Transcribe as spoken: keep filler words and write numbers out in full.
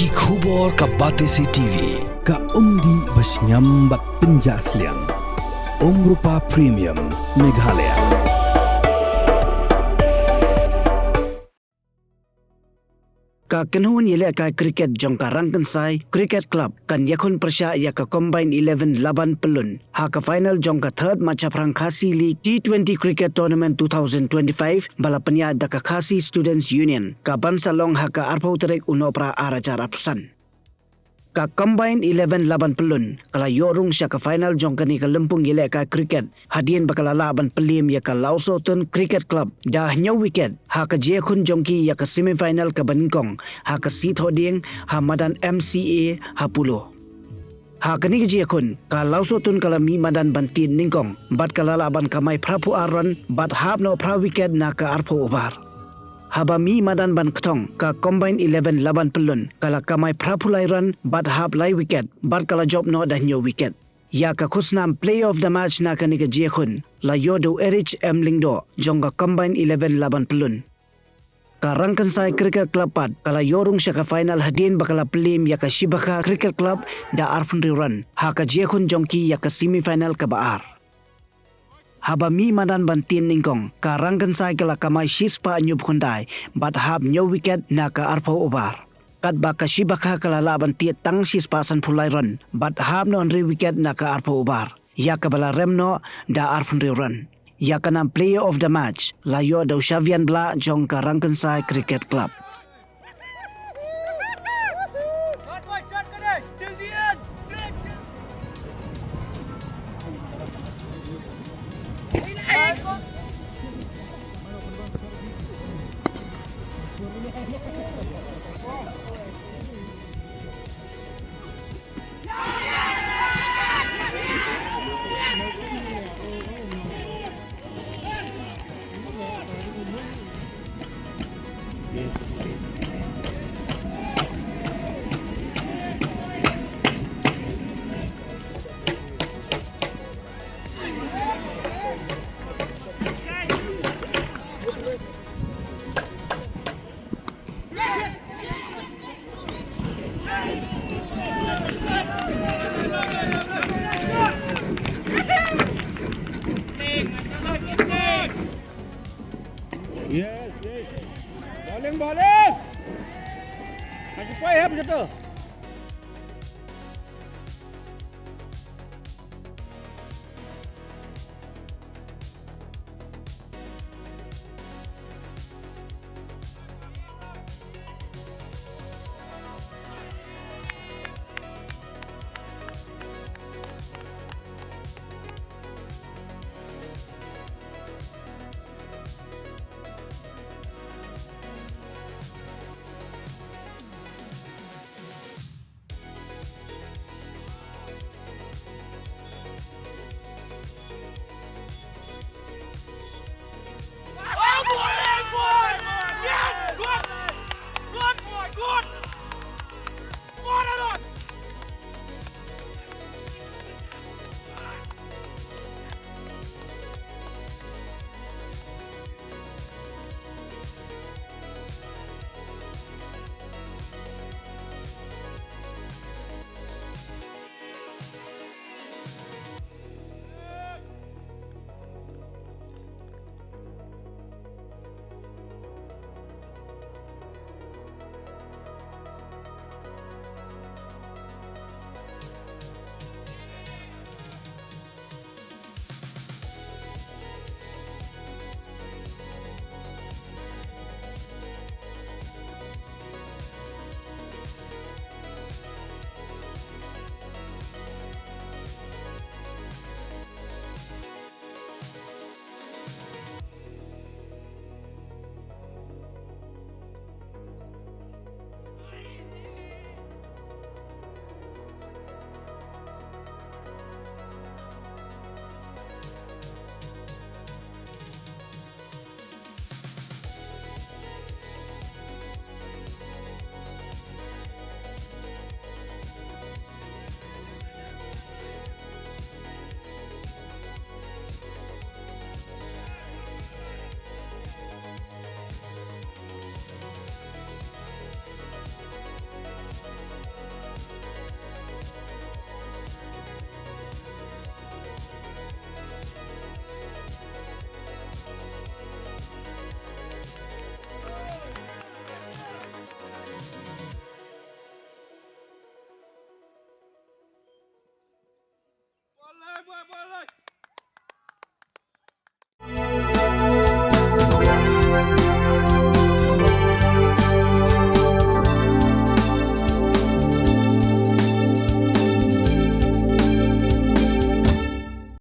Ki khubor ka Batesi T V, ka umdih ba shngiam bad pynjah sliang. Umrupa Premium, Meghalaya. Ka kynhun ïalehkai cricket jong ka Rangkynsai Cricket Club kan ïakhun pyrshah ïa ka Combined Eleven Laban Pyllun ha ka final jong ka Third Machaphrang Khasi League T twenty Cricket Tournament two thousand twenty-five ba la pynïaid da ka Khasi Students Union, ka ban sa long ha ka arphew tarik u Nohprah ar hajar arphew san. Ka Combined Eleven Laban Pyllun ka la ïoh rung sha ka final jong kane ka lympung ïalehkai cricket hadien ba ka la lah ban pynliem ïa ka Lawsotun Cricket Club da hynñiew wicket ha ka jingïakhun jong ki ïa ka semi final kaba nyngkong ha ka Sithohdieng ha madan M C A ha Polo. Ha kane ka jingïakhun ka Lawsotun ka la mih madan ban tied nyngkong bad ka la lah ban kamai phraphew ar run bad hap noh phra wicket na ka arphew over. Haba mih madan ban kthong ka Combined Eleven Laban Pyllun ka la kamai phraphew lai run bad hap lai wicket bad ka la jop noh da hynñiew wicket. Ïa ka khusnam Player of the Match na kane ka jingïakhun la ïoh da u Erich M Lyngdoh jong ka Combined Eleven Laban Pyllun. Ka Rangkynsai Cricket Club pat ka la ïoh rung sha ka final hadien ba ka la pynliem ïa ka Shibakha Cricket Club da arphew hynriew run ha ka jingïakhun jong ki ïa ka semi final kaba ar. Haba mih madan ban tied nyngkong ka Rangkynsai ka la kamai shispah hynñiewphew khyndai bad hap hynñiew wicket na ka arphew over. Katba ka Shibakha ka la lah ban tied tang shispah sanphew lai run bad hap noh hynriew wicket na ka arphew over, ïa kaba la rem noh da arphew hynriew run. Ïa ka nam Player of the Match la ïoh da u Shavian Blah jong ka Rangkynsai Cricket Club. Yes, yes. Bowling, bowling. Maju, poi, hep, jatuh.